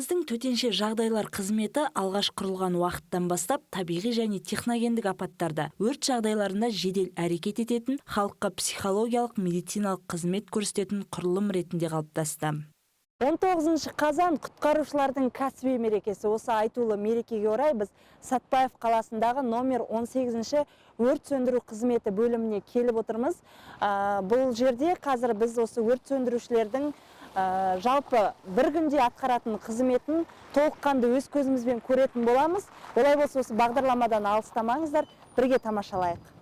Қаламыздың төтенше жағдайлар қызметі алғаш құрылған уақыттан бастап табиғи және техногендік апаттарда, өрт жағдайларында жедел әрекет ететін, халыққа психологиялық, медициналық қызмет көрсететін құрылым ретінде қалыптасты. 19 қазан құтқарушылардың кәсіби мерекесі. Осы айтулы мерекеге орай біз Сәтпаев қаласындағы номер 18-ші өрт сөндіру қызметі бөліміне келіп отырмыз. Бұл жерде қазір біз осы өрт сөндірушілердің жалпы бір күнде атқаратын қызметін толыққанды өз көзімізбен көретін боламыз. Олай болса, осы бағдарламадан алыстамаңыздар, бірге тамашалайық.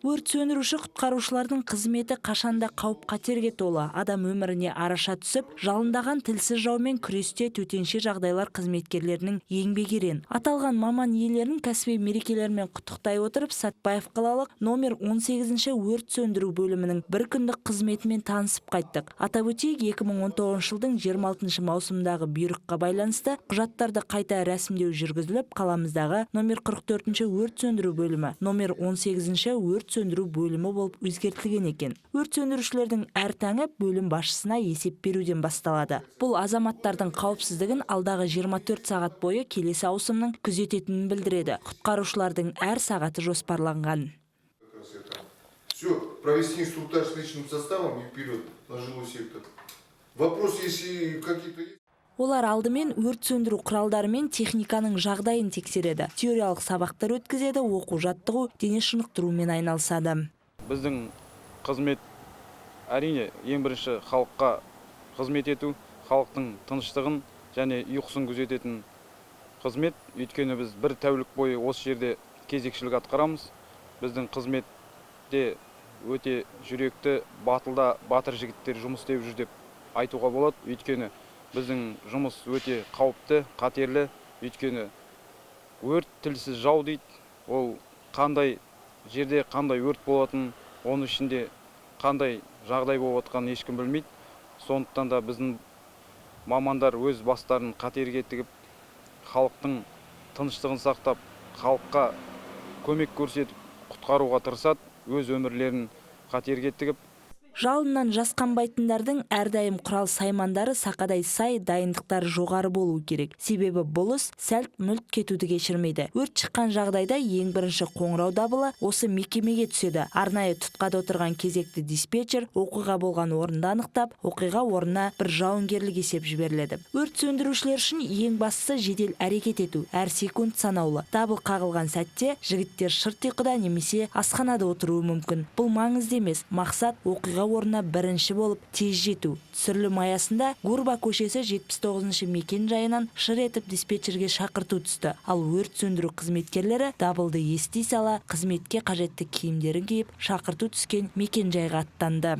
Өрт сөндіруші құтқарушылардың қызметі қашанда қауіп қатерге толы. Адам өміріне араша түсіп, жалындаған тілсіз жаумен күресте төтенше жағдайлар қызметкерлерінің еңбегі ерен. Аталған маман иелерін кәсіби мерекелермен құттықтай отырып, Сәтпаев қалалық номер 18-ші өрт сөндіру бөлімінің бір күндік қызметімен танысып қайттық. Атап өтейік, 2019 жылдың 26 маусымындағы бұйрыққа байланысты құжаттарды қайта рәсімдеу жүргізіліп, қаламыздағы номер 44-ші өрт сөндіру бөлімі номер 18-ші өрт сөндіру бөлімі болып өзгертілген екен. Өрт сөндірушілердің әр таңы бөлім басшысына есеп беруден басталады. Бұл азаматтардың қауіпсіздігін алдағы 24 сағат бойы келесі ауысымның күзететінін білдіреді. Құтқарушылардың әр сағаты жоспарланған. Все, провести инструктаж с личным составом и вперед на жилой сектор. Вопрос, если какие-то есть. Олар алдымен өрт сөндіру құралдары мен техниканың жағдайын тексереді. Теориялық сабақтар өткізеді, оқу жаттығу, дене шынықтырумен айналысады. Біздің қызмет, әрине, ең бірінші халыққа қызмет ету, халықтың тыныштығын және ұйқысын күзететін қызмет. Өйткені біз бір тәулік бойы осы жерде кезекшілік атқарамыз. Біздің қызметте өте жүректі, батыл да батыр жігіттер жұмыс істеп жүр деп айтуға болады. Өйткені біздің жұмыс өте қауіпті, қатерлі. Өйткені өрт тілсіз жау дейді. Ол қандай жерде қандай өрт болатынын, оның ішінде қандай жағдай болып жатқанын ешкім білмейді. Сондықтан да біздің мамандар өз бастарын қатерге тігіп, халықтың тыныштығын сақтап, халыққа көмек көрсетіп, құтқаруға тырысады, өз өмірлерін қатерге тігіп. Жалыннан жасқанбайтындардың әрдайым құрал саймандары сақадай сай, дайындықтары жоғары болуы керек. Себебі бұл іс сәлт мүлт кетуді кешірмейді. Өрт шыққан жағдайда ең бірінші қоңырау дабылы осы мекемеге түседі. Арнайы тұтқада отырған кезекті диспетчер оқиға болған орынды анықтап, оқиға орнына бір жауынгерлік есеп жіберіледі. Өрт сөндірушілер үшін ең бастысы жедел әрекет ету. Әр секунд санаулы. Дабыл қағылған сәтте жігіттер шырт ұйқыда немесе асханада отыруы мүмкін. Бұл маңызды емес. Мақсат оқиға орнына бірінші болып тез жету. Түсірілім аясында Гурба көшесі 79-шы мекен жайынан шыр етіп диспетчерге шақырту түсті. Ал өрт сөндіру қызметкерлері дабылды ести сала қызметке қажетті киімдерін киіп, шақырту түскен мекен жайға аттанды.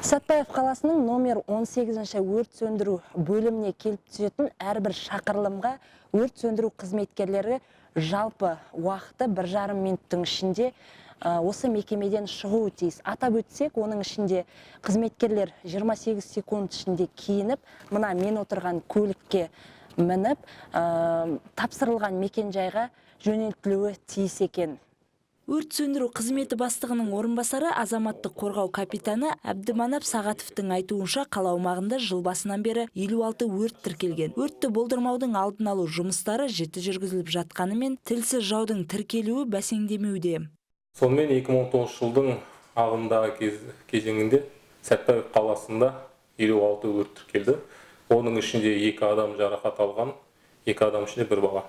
Сәтпаев қаласының номер 18-ші өрт сөндіру бөліміне келіп түсетін әрбір шақырылымға өрт сөндіру қызметкерлері жалпы уақыты 1,5 минуттың ішінде осы мекемеден шығуы тиіс. Атап өтсек, оның ішінде қызметкерлер 28 секунд ішінде киініп, мына мен отырған көлікке мініп, тапсырылған мекенжайға жөнелтілуі тиіс екен. Өрт сөндіру қызметі бастығының орынбасары азаматтық қорғау капитаны Әбдіманап Сағатовтың айтуынша, қала аумағында жыл басынан бері 56 өрт тіркелген. Өртті болдырмаудың алдын алу жұмыстары жіті жүргізіліп жатқанымен, тілсіз жаудың тіркелуі бәсеңдемеуде. Сонымен 2019 жылдың ағымдағы кезеңінде Сәтпаев қаласында 56 өрт тіркелді. Оның ішінде 2 адам жарақат алған, 2 адам ішінде 1 бала.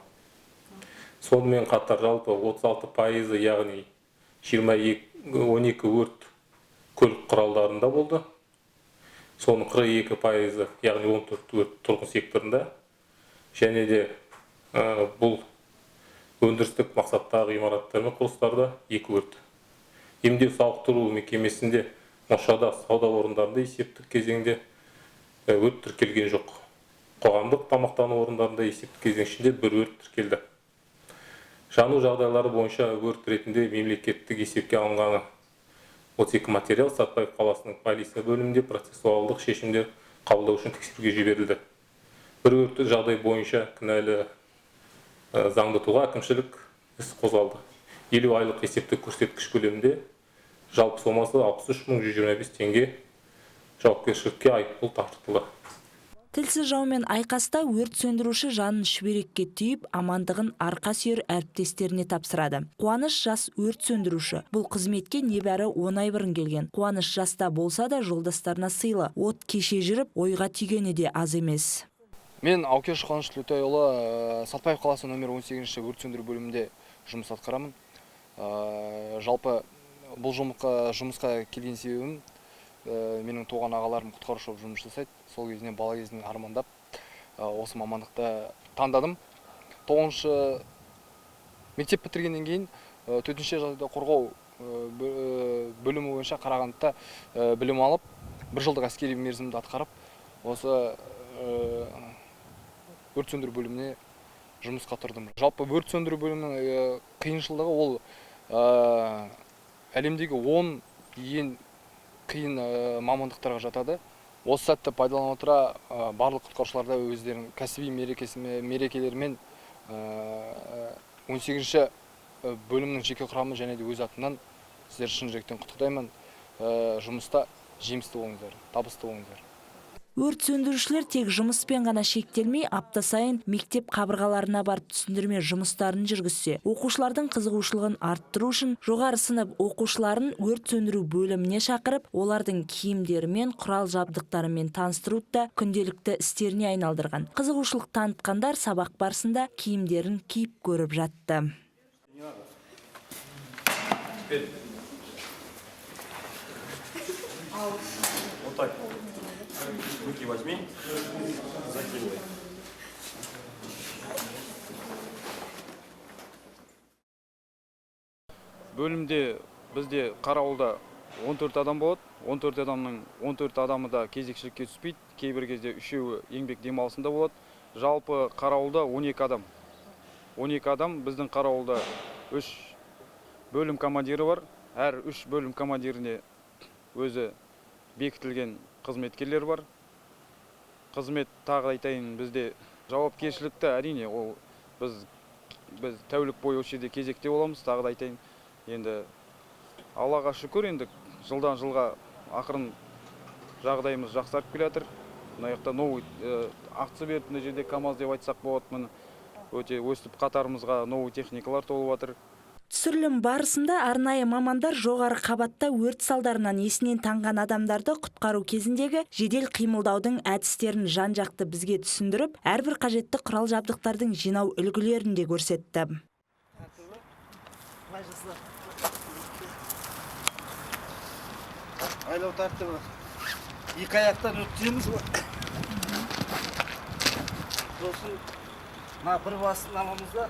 Сонымен қатар жалпы 36%, яғни 12 өрт көлік құралдарында болды. Соның 42%, яғни 14 өрт тұрғын секторында. Және де бұл өндірістік мақсаттағы ғимараттар мен құрылыстарда 2 өрт. Емдеу сауықтыру мекемесінде, моншада, сауда орындарында есептік кезеңде өрт тіркелген жоқ. Қоғамдық тамақтану орындарында есептік кезең ішінде 1 өрт тіркелді. Жану жағдайлары бойынша өрт ретінде мемлекеттік есепке алынғаны 32 материал Сәтпаев қаласының полиция бөлімінде процессуалдық шешімдер қабылдау үшін тексеруге жіберілді. Бір өртті жағдай бойынша кінәлі заңды тұлға әкімшілік іс қозғалды. 50 айлық есептік көрсеткіш көлемінде жалпы сомасы 63 125 теңге жауапкершілікке айыппұл тартылды. Тілсіз жаумен айқаста өрт сөндіруші жанын шүберекке түйіп, амандығын арқа сүйер әріптестеріне тапсырады. Қуаныш жас өрт сөндіруші. Бұл қызметке небәрі 10 ай бұрын келген. Қуаныш жаста болса да, жолдастарына сыйлы. От кеше жүріп, ойға түйгені де аз емес. Мен Аукеш Қуаныш Төлеутайұлы, Сәтпаев қаласы номер 18 өрт сөндіру бөлімінде жұмыс атқарамын. Жалпы бұл жұмысқа келген себебім, менің туған ағаларым құтқарушы болып жұмыс жасайды. Сол кезінен, бала кезінен армандап, осы мамандықты таңдадым. 9-шы мектеп бітіргеннен кейін төтенше жағдайда қорғау бөлімі бойынша Қарағандыда білім алып, бір жылдық әскери мерзімді атқарып, осы өрт сөндіру бөліміне жұмысқа тұрдым. Жалпы өрт сөндіру бөлімінің қиыншылығы ол әлемдегі 10 ең қиын мамандықтарға жатады. Осы сәтті пайдалана отыра барлық құтқарушыларды өздерінің кәсіби мерекелерімен 18-ші бөлімнің жеке құрамы және де өз атымнан сіздерді шын жүректен құттықтаймын. Жұмыста жемісті болыңыздар, табысты болыңыздар. Өрт сөндірушілер тек жұмыспен ғана шектелмей, апта сайын мектеп қабырғаларына барып түсіндірме жұмыстарын жүргізсе, оқушылардың қызығушылығын арттыру үшін жоғары сынып оқушыларын өрт сөндіру бөліміне шақырып, олардың киімдерімен, құрал жабдықтарымен таныстыруды да күнделікті істеріне айналдырған. Қызығушылық танытқандар сабақ барысында киімдерін киіп көріп жатты. Теперь вот так. Руки возьми, закидывай. Бөлімде бізде қарауылда 14 адам болады. 14 адамның 14 адамы да кезекшілікке түспейді. Кейбір кезде үшеуі еңбек демалысында болады. Жалпы қарауылда 12 адам. 12 адам. Біздің қарауылда 3 бөлім командирі бар. Әр 3 бөлім командиріне өзі бекітілген қызметкерлер бар. Қызмет, тағы айтайын, бізде жауапкершілікті, әрине, ол біз тәулік бойы осы жерде кезекте боламыз, тағы да айтайын. Енді Аллаға шүкір, енді жылдан жылға ақырын жағдайымыз жақсарып келе жатыр. Мына жақта новый акция беріп, мына жерде КамАЗ деп айтсақ болады, міне өте өстіп қатарымызға новый техникалар толып жатыр. Түсірілім барысында арнайы мамандар жоғары қабатта өрт салдарынан есінен танған адамдарды құтқару кезіндегі жедел қимылдаудың әдістерін жан-жақты бізге түсіндіріп, әрбір қажетті құрал жабдықтардың жинау үлгілерін де көрсетті. Байлау тәртібі: екі аяқтан өткіземіз ғой, сосын мына бір басын аламыз да,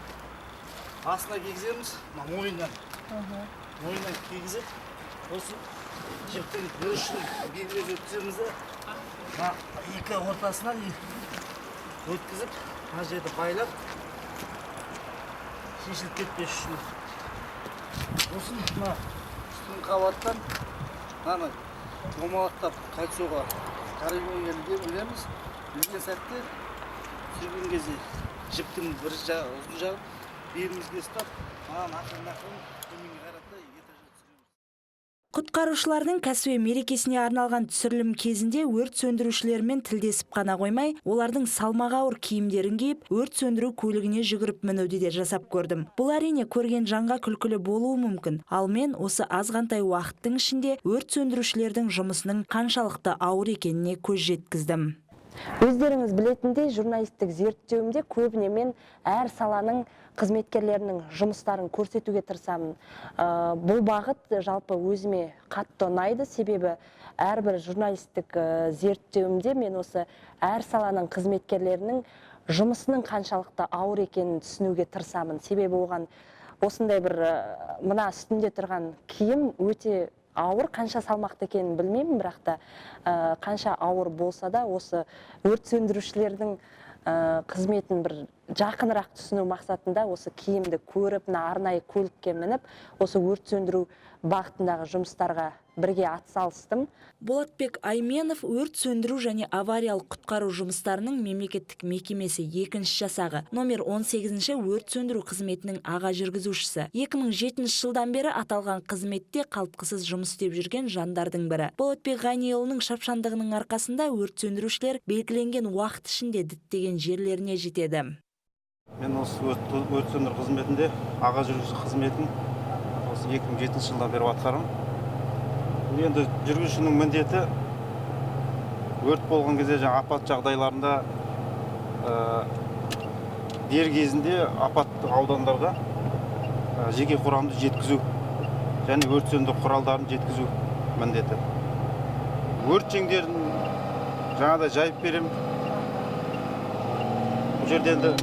басына кигіземіз, мына мойнынан кигізіп, сосын жіптің бір ұшын беліне өткіземіз де, мына екі ортасынан өткізіп, мына жерді байлап, шешіліп кетпес үшін. Сосын мына үстіңгі қабаттан мынаны домалақтап кольцоға, карабинге ілеміз. Ілген сәтте, түсірген кезде жіптің бір жағы, ұзын жағын белімізге ұстап, мынаны ақырын ақырын төменге қарата этажға түсіреміз. Құтқарушылардың кәсіби мерекесіне арналған түсірілім кезінде өрт сөндірушілермен тілдесіп қана қоймай, олардың салмағы ауыр киімдерін киіп, өрт сөндіру көлігіне жүгіріп мінуді де жасап көрдім. Бұл, әрине, көрген жанға күлкілі болуы мүмкін. Ал мен осы азғантай уақыттың ішінде өрт сөндірушілердің жұмысының қаншалықты ауыр екеніне көз жеткіздім. Өздеріңіз білетіндей, журналистік зерттеуімде көбіне мен әр саланың қызметкерлерінің жұмыстарын көрсетуге тырысамын. Бұл бағыт жалпы өзіме қатты ұнайды, себебі әрбір журналистік зерттеуімде мен осы әр саланың қызметкерлерінің жұмысының қаншалықты ауыр екенін түсінуге тырысамын. Себебі оған осындай бір мына үстінде тұрған киім өте ауыр, қанша салмақты екенін білмеймін, бірақ та қанша ауыр болса да осы өрт сөндірушілердің қызметін бір жақынырақ түсіну мақсатында осы киімді көріп, мына арнайы көлікке мініп, осы өрт сөндіру бағытындағы жұмыстарға бірге атсалыстым. Болатбек Айменов өрт сөндіру және авариялық құтқару жұмыстарының мемлекеттік мекемесі 2-ші жасағы номер 18-ші өрт сөндіру қызметінің аға жүргізушісі. 2007 жылдан бері аталған қызметте қалтқысыз жұмыс істеп жүрген жандардың бірі. Болатбек Ғаниұлының шапшаңдығының арқасында өрт сөндірушілер белгіленген уақыт ішінде діттеген жерлеріне жетеді. Мен осы өрт сөндіру қызметінде аға жүргізуші қызметін осы 2007 жылдан бері атқарамын. Енді жүргізушінің міндеті өрт болған кезде жаңа апат жағдайларында дер кезінде апатты аудандарға жеке құрамды жеткізу және өрт сөндіру құралдарын жеткізу міндеті. Өрт жеңдерін жаңағыдай жайып беремін. Бұл жерде енді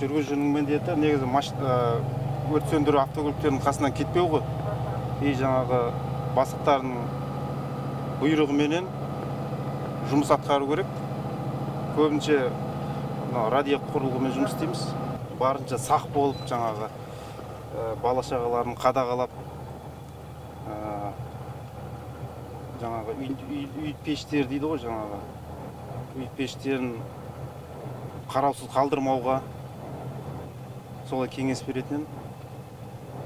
жүргізушінің міндеті негізі өрт сөндіру автокөліктерінің қасынан кетпеу ғой. И жаңағы бастықтардың бұйрығыменен жұмыс атқару керек. Көбінше радио құрылғымен жұмыс істейміз. Барынша сақ болып жаңағы бала шағаларын қадағалап, жаңағы үй пештер дейді ғой, жаңағы үй пештерін қараусыз қалдырмауға солай кеңес беретін.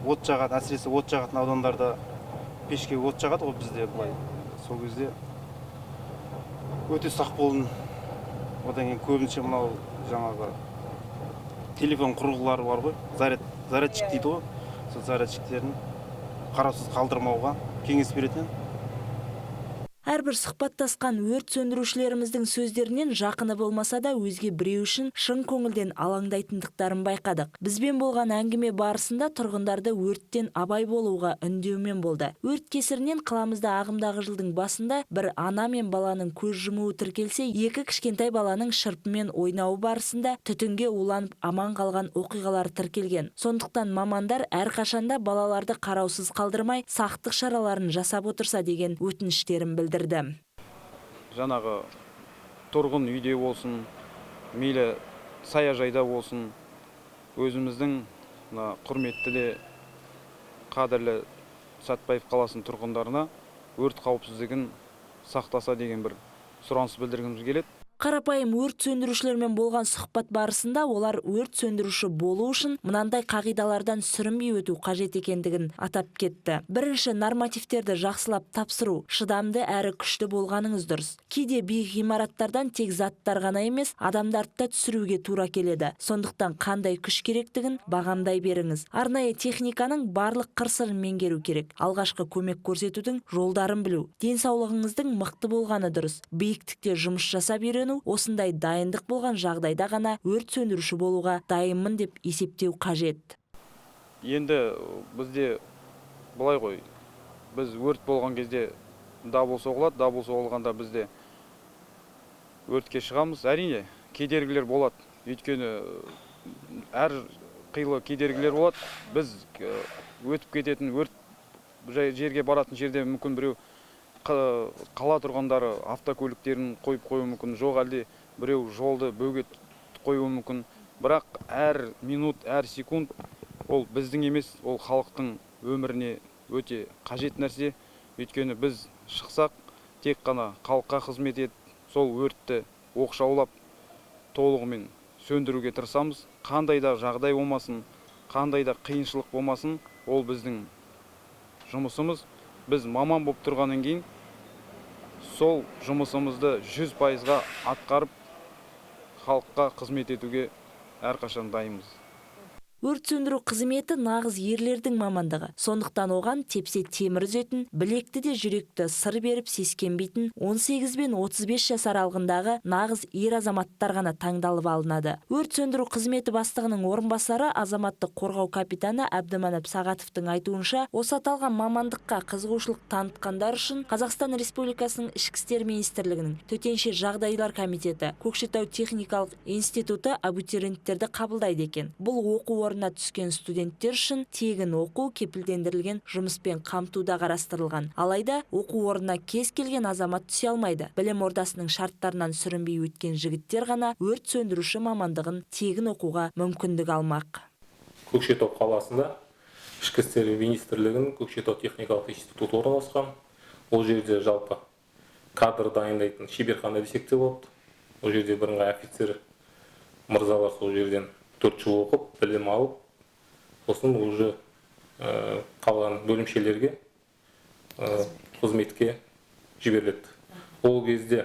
От жағады, әсіресе от жағатын аудандарда пешке от жағады ғой бізде былай. Сол кезде өте сақ болын. Одан кейін көбінше мынау жаңағы телефон құрылғылары бар ғой, зарядчик дейді ғой, сол зарядчиктерін қараусыз қалдырмауға кеңес беретін. Әрбір сұхбаттасқан өрт сөндірушілеріміздің сөздерінен жақыны болмаса да өзге біреу үшін шын көңілден алаңдайтындықтарын байқадық. Бізбен болған әңгіме барысында тұрғындарды өрттен абай болуға үндеумен болды. Өрт кесірінен қаламызда ағымдағы жылдың басында бір ана мен баланың көз жұмуы тіркелсе, екі кішкентай баланың шырпымен ойнауы барысында түтінге уланып аман қалған оқиғалар тіркелген. Сондықтан мамандар әрқашанда балаларды қараусыз қалдырмай, сақтық шараларын жасап отырса деген өтініштерін білдірді. Жаңағы тұрғын үйде болсын, мейлі саяжайда болсын, өзіміздің мына құрметті де қадірлі Сәтбаев қаласының тұрғындарына өрт қауіпсіздігін сақтаса деген бір сұраныс білдіргіміз келеді. Қарапайым өрт сөндірушілермен болған сұхбат барысында олар өрт сөндіруші болу үшін мынандай қағидалардан сүрінбей өту қажет екендігін атап кетті. Бірінші, нормативтерді жақсылап тапсыру, шыдамды әрі күшті болғаныңыз дұрыс. Кейде биік ғимараттардан тек заттар ғана емес, адамдарды да түсіруге тура келеді. Сондықтан қандай күш керектігін бағамдай беріңіз. Арнайы техниканың барлық қыр-сырын меңгеру керек. Алғашқы көмек көрсетудің жолдарын білу. Денсаулығыңыздың мықты болғаны дұрыс. Биіктікте жұмыс жасап үйрену, осындай дайындық болған жағдайда ғана өрт сөндіруші болуға дайынмын деп есептеу қажет. Енді бізде былай ғой, біз өрт болған кезде дабыл соғылады, дабыл соғылғанда бізде өртке шығамыз. Әрине, кедергілер болады, өйткені әр қилы кедергілер болады. Біз өтіп кететін өрт жерге баратын жерде мүмкін біреу қала тұрғындары автокөліктерін қойып қоюы мүмкін, жоқ әлде біреу жолды бөгет қоюы мүмкін. Бірақ әр минут, әр секунд ол біздің емес, ол халықтың өміріне өте қажет нәрсе. Өйткені біз шықсақ, тек қана халыққа қызмет етіп, сол өртті оқшаулап толығымен сөндіруге тырысамыз. Қандай да жағдай болмасын, қандай да қиыншылық болмасын, ол біздің жұмысымыз. Біз маман болып тұрғаннан кейін сол жұмысымызды 100%-ға атқарып, халыққа қызмет етуге әрқашан дайынбыз. Өрт сөндіру қызметі нағыз ерлердің мамандығы. Сондықтан оған тепсе темір үзетін, білекті де жүректі сыр беріп сескенбейтін 18 бен 35 жас аралығындағы нағыз ер азаматтар ғана таңдалып алынады. Өрт сөндіру қызметі бастығының орынбасары, азаматтық қорғау капитаны Әбдіманап Сағатовтың айтуынша, осы аталған мамандыққа қызығушылық танытқандар үшін Қазақстан Республикасының Ішкі істер министрлігінің Төтенше жағдайлар комитеті, Көкшетау техникалық институты абитуриенттерді қабылдайды екен. Бұл оқу орнына түскен студенттер үшін тегін оқу, кепілдендірілген жұмыспен қамту да қарастырылған. Алайда оқу орнына кез келген азамат түсе алмайды. Білім ордасының шарттарынан сүрінбей өткен жігіттер ғана өрт сөндіруші мамандығын тегін оқуға мүмкіндік алмақ. Көкшетау қаласында Ішкі істер министрлігінің Көкшетау техникалық институты орналасқан. Ол жерде жалпы кадр дайындайтын шеберхана десек те болады. Ол жерде бірыңғай офицер мырзалар сол жерден 4 жыл оқып, білім алып, сосын уже қалған бөлімшелерге қызметке жіберіледі. Ол кезде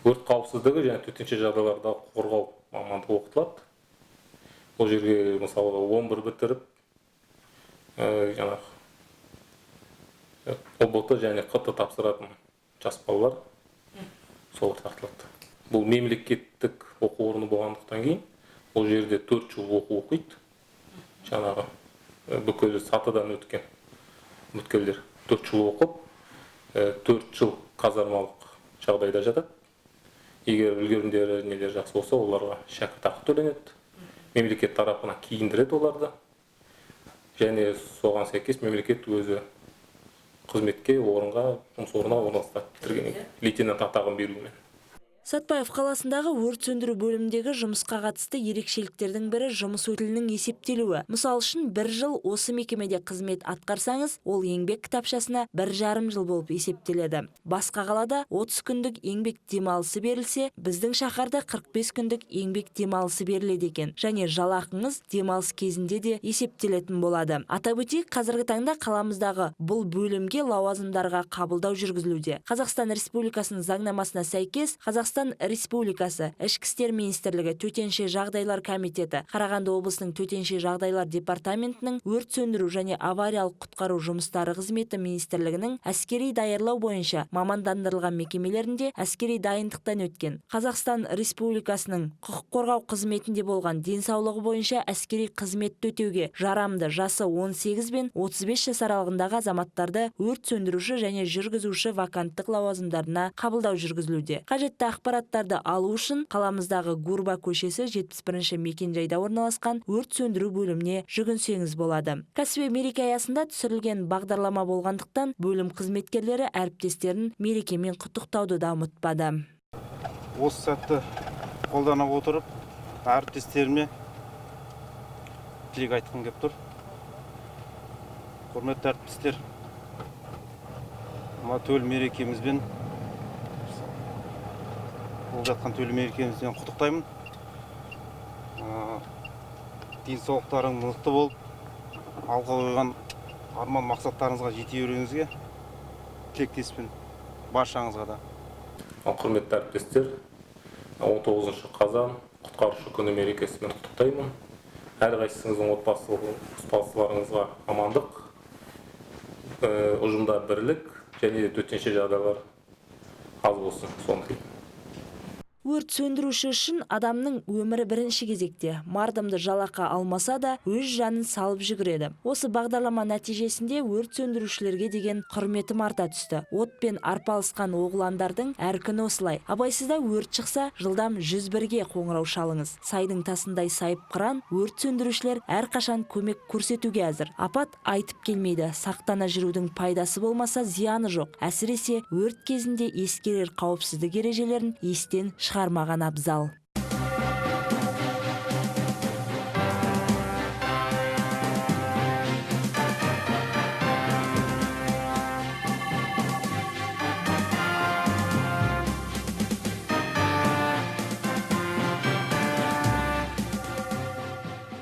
өрт қауіпсіздігі және төтенше жағдайларда қорғау мамандығы оқытылады. Ол жерге мысалға 11 бітіріп, жаңағы ҰБТ және ҚТ тапсыратын жас балалар солар тартылады. Бұл мемлекеттік оқу орны болғандықтан кейін ол жерде 4 жыл оқу оқиды. Жаңағы бүкіл сатыдан өткен үміткерлер 4 жыл оқып, 4 жыл казармалық жағдайда жатады. Егер үлгерімдері нелер жақсы болса, оларға шәкіртақы төленеді. Мемлекет тарапынан киіндіреді оларды. Және соған сәйкес мемлекет өзі қызметке, орынға, жұмыс орнына орналастырады бітіргеннен кейін лейтенант атағын берумен. Сәтпаев қаласындағы өрт сөндіру бөліміндегі жұмысқа қатысты ерекшеліктердің бірі жұмыс өтілінің есептелуі. Мысал үшін, бір жыл осы мекемеде қызмет атқарсаңыз, ол еңбек кітапшасына 1,5 жыл болып есептеледі. Басқа қалада 30 күндік еңбек демалысы берілсе, біздің шаһарда 45 күндік еңбек демалысы беріледі екен. Және жалақыңыз демалыс кезінде де есептелетін болады. Атап өтейік, қазіргі таңда қаламыздағы бұл бөлімге лауазымдарға қабылдау жүргізілуде. Қазақстан Республикасының заңнамасына сәйкес, Қазақстан Республикасы Ішкі істер министрлігі Төтенше жағдайлар комитеті, Қарағанды облысының Төтенше жағдайлар департаментінің өрт сөндіру және авариялық құтқару жұмыстары қызметі министрлігінің әскери даярлау бойынша мамандандырылған мекемелерінде әскери дайындықтан өткен, Қазақстан Республикасының құқық қорғау қызметінде болған, денсаулығы бойынша әскери қызметті өтеуге жарамды жасы 18 бен 35 жас аралығындағы азаматтарды өрт сөндіруші және жүргізуші ваканттық лауазымдарына қабылдау жүргізілуде. Қажетті ақпараттарды алу үшін қаламыздағы Гурба көшесі 71-ші мекенжайда орналасқан өрт сөндіру бөліміне жүгінсеңіз болады. Кәсіби мереке аясында түсірілген бағдарлама болғандықтан бөлім қызметкерлері әріптестерін мерекемен құттықтауды да ұмытпады. Осы сәтті қолдана отырып, әріптестеріме тілек айтқым келіп тұр. Құрметті әріптестер, мына төл мерекемізбен, болып жатқан төл мерекемізбен құттықтаймын. Денсаулықтарың мықты болып, алға қойған арман мақсаттарыңызға жете беруіңізге тілектеспін баршаңызға да. Құрметті әріптестер, 19 қазан құтқарушы күні мерекесімен құттықтаймын. Әрқайсыңыздың отбасыларыңызға амандық, ұжымда бірлік және де төтенше жағдайлар аз болсын. Соны тілеймін. Өрт сөндіруші үшін адамның өмірі бірінші кезекте. Мардымды жалақы алмаса да өз жанын салып жүгіреді. Осы бағдарлама нәтижесінде өрт сөндірушілерге деген құрметім арта түсті. Отпен арпалысқан оғландардың әр күні осылай. Абайсызда өрт шықса, жылдам 101-ге қоңырау шалыңыз. Сайдың тасындай сайып қыран өрт сөндірушілер әрқашан көмек көрсетуге әзір. Апат айтып келмейді. Сақтана жүрудің пайдасы болмаса зияны жоқ. Әсіресе өрт кезінде ескерер қауіпсіздік ережелерін естен шығармаған абзал.